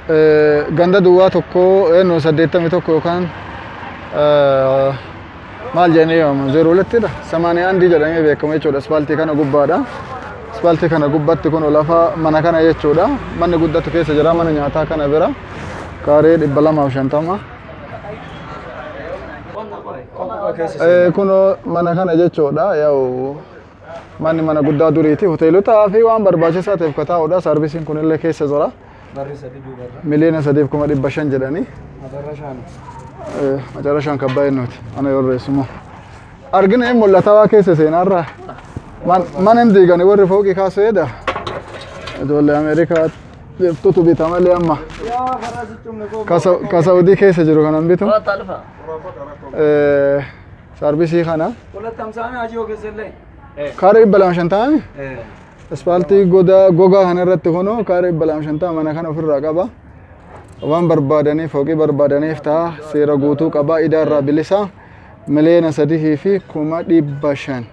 Ganda duwwaa tokko eenyu 81 yookaan maal jedhanii waamamu 02ttidha. 81 jedhamee beekama jechuudha. Ispaaltii kana gubbaadha. Ispaaltii kana gubbatti kun lafa mana kana jechuudha. Manni guddatu keessa jira mana nyaataa kana bira. Kaaree 250. Kunoo mana kana jechuudha. Yaa'u manni mana guddaa duriiti. Hoteelotaa fi waan barbaachisaa ta'eef ka taa'udha. Saarvisiin kunillee keessa jira. 3,500,000 jedhanii. Macarashaan kabbaa ennuuti. Ana yorreessumoo. Argina hin mul'ata waa keessa seenaarraa. Mana hin diigani warri fooqii kaasuu jedha. Ijoollee Ameerikaa jirtutu bita malee amma. Ka Saudii keessa jiru kanan bitu. Saarbisii kana. Kaaree 250? Ispaaltii gogaa kana irratti kunoo kaaree 250 mana kana ofirraa qaba. Waan barbaadaniif fooqii barbaadaniif ta'a. Seera guutuu qaba. Idaa irraa bilisa. 3,500,000.